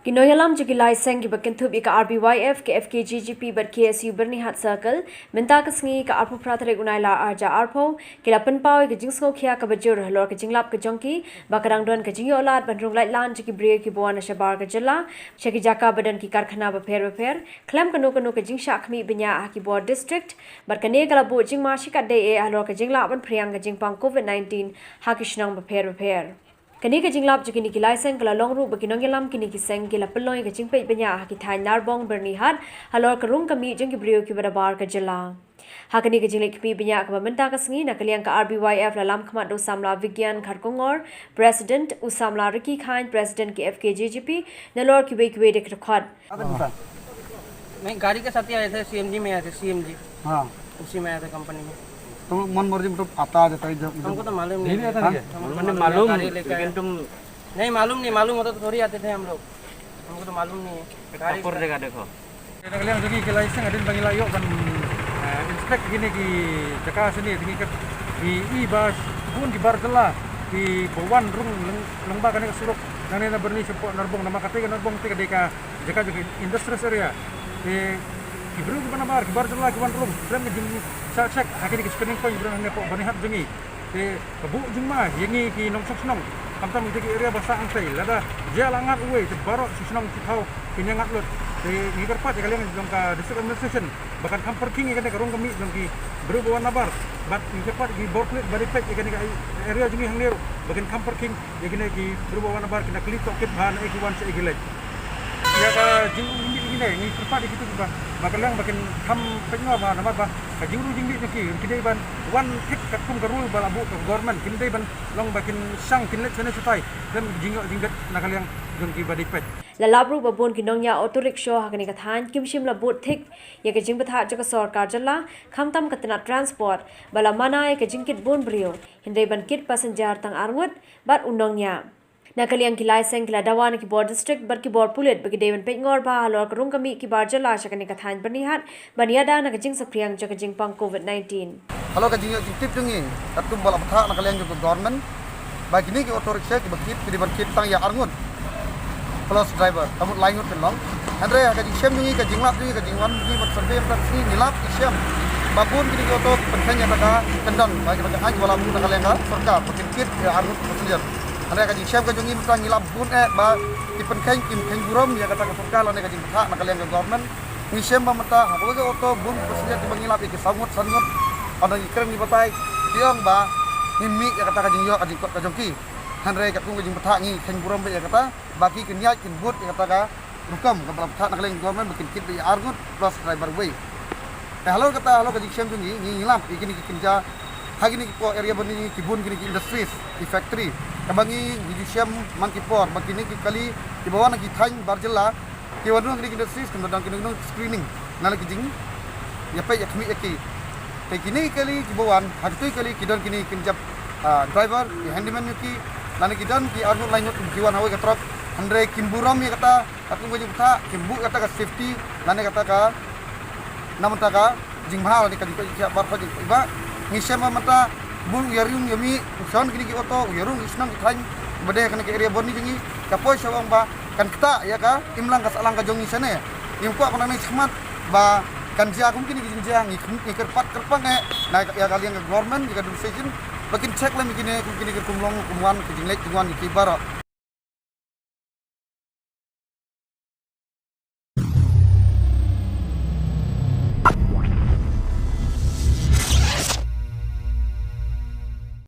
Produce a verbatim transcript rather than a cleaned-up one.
Ki nongïalam jong ki lai seng kiba kynthup ïa ka R B Y F, ka F K J G P bad K S U Byrnihat Circle, mynta ka sngi ka arphew phra tarik u Nailar arhajar arphew, ki la pynpaw ïa ka jingsngewkhia kaba jur halor ka jinglap ka jong ki ba ka dang don ka jingïoh lad ban rung laitlan jong ki briew kiba wan na shabar ka jylla sha ki jaka ba don ki karkhana bapher bapher, khlem kano kano ka jingshah khmih bniah ha ki bor district, bad kane ka la buh jingma shikatdei eh halor ka jinglah ban phriang ka jingpang COVID nineteen ha ki shnong bapher bapher. Kane ka jinglap jong kine ki lai seng ka la long ruh ba ki nongïalam kine ki seng ki la pynlong ïa ka jingpeit bniah ha ki thaiñ Narbong, Byrnihat halor ka rung ka mih jong ki briew kiba nabar ka jylla. Ha kane ka jingleit khmih bniah kaba mynta ka sngi, na ka liang ka R B Y F la lam khmat da u samla Vigyan Kharkongor, President, u samla Ricky Khan, President ka F K J G P, nalor kiwei kiwei de ki dkhot. नहीं, गाड़ी के साथ ही आए थे, सीएनजी में आए थे, सीएनजी। हाँ। उसी में आए थे कंपनी में। तो मन मर्जी मतलब आता जाता है जब, हमको तो मालूम नहीं है। हाँ? मैंने मालूम, लेकिन तुम नहीं, मालूम नहीं, मालूम होता तो थोड़ी आते थे हम लोग। हमको तो मालूम नहीं है। गाड़ी का देखो। Ka liang jong ngi ki lai seng hadien ba ngi la ïoh ban, eh, inspect kine ki jaka shane, ngi ka, ngi i ba bun ki bar jylla kiba wan rung lyngba kane ka surok nangne na Byrni shapoh Narbong, namar kata ka Narbong te ka dei ka jaka jong ka industrious area. Te ki briew kiba nabar, ki bar jylla ki wan rung, khlem ka jingshah check ha kine ki screening point kiba don hangne hapoh Byrnihat jong ngi. Te ka buh jingma ïa ngi ki nongshong shnong, khamtam ïa ki area ba sah hangtai, lada jia la ngat uwei te baroh ki shnong ki thaw kin ïa ngat lut. Te ngi kyrpad ïa ka liang jong ka District Administration ba kan kham pyrkhing ïa kane ka rung ka mih jong ki briew ba wan nabar, bad ngi kyrpad ïa ki bor pulit ba dei peit ïa kane ka area jong ngi hangne ruh ba kin kham pyrkhing ïa kine ki briew ba wan nabar, kin da kylli tohkit bha na ei ki wan sha ei ki leit. Ïa ka jingmih jingmih ngi kyrpad ïa kito kiba, ba ka liang ba kin kham pynïoh ba namar ba ka jingru jingmih jong ki, ki dei ban wan thik katkum ka rule ba la buh ka government, kim dei ban long ba kin shang kin leit shane shatai, khlem jingïoh jingbit na ka liang jong kiba dei peit. La lap ruh ba bun ki nongñiah auto rickshaw ha kane ka thaiñ kim shym la bud thik ïa ka jingbthah jong ka sorkar jylla, khamtam ka tnat transport ba la mana ïa ka jingkit bun briew, hynrei ban kit passenger tang arngut bad u nongñiah. Na ka liang ki lai seng ki la dawa na ki bor district bad ki bor pulit ba ki dei ban peitngor bha halor ka rung ka mih ki bar jylla sha kane ka thaiñ Byrnihat ban ïada na ka jingsaphriang jong ka jingpang COVID nineteen. Halor ka jingïoh jingtip jong ngi katkum ba la bthah na ka liang jong ka government ba kine ki auto rickshaw kiba kit ki dei ban kit tang ïa arngut plus driver, ka mut lai ngut kin long. Hynrei ha ka jingshem jong ngi, ka jinglap jong ngi, ka jingwan jong ngi ban survey, ban ngi lap ngi shem ba bun kine ki auto ki pynkheiñ ïa kata ka kyndon ba ki, ba ki aiñ ba la buh na ka liang ka sorkar ba kin kit ïa arngut passenger. Hynrei ka jingshem ka jong ngi mynta ngi lap bun eh ba ki pynkheiñ kim kheiñ burom ïa kata ka sorkar lane ka jingbthah na ka liang ka government. Ngi shem ba mynta ha kawei ka auto bun ki passenger kiba ngi lap ïa ki saw ngut san ngut. Ynda ngi kren ngi batai ki ong ba ngim mih ïa kata ka jingïoh ka jingkot ka jong ki. Hynrei katkum ka jingbthah ngi kheiñ burom beit ïa kata ba ki kin ïaid kin bud ïa kata ka rukom kaba la bthah na ka liang ka government ba kin kit beit ïa arngut plus driver uwei. Te halor kata, halor ka jingshem jong ngi, ngi, ngi lap ïa kine ki kynja ha kine ki por area Byrni, ki bun kine ki industries, ki factory. Kaba ngi, ngi ju shem man ki por ba kine ki kali kiba wan na ki thaiñ bar jylla ki wan rung ha kine ki industries, kim da don kine ki screening, nalor ki jingïapeit ïakhmih ïa ki. Te kine ki kali kiba wan ha kito ki kali ki don kine ki kynja, ah, driver, ki handyman ïa ki, lane ki don ki arngut lai ngut ki wan ha kawei ka truck. Hynrei kim burom ïa kata, katkum ka jingbthah, kim buh kata ka safety lane kata ka, na mynta ka jingbha lane ka jingkoit jingkhiah baroh jingkoit ba. Ngi shem ba mynta bun u ïarung ïamih, u shon kine ki auto, u ïarung ki shnong ki thaiñ ba dei ha kane ka area Byrni jong ngi, ka poi sha ong ba kan ktah ïa ka imlang ka sahlang ka jong ngi shane. Ngim kwah ban nang shakhmat ba kan jia kum kine ki jingjia, ngi kyrpad kyrpang eh na ïa ka liang ka government, ïa ka administration ba kin check lem ïa kine, kum kine ki rukom long, rukom wan, ki jingleit jingwan ïa ki baroh.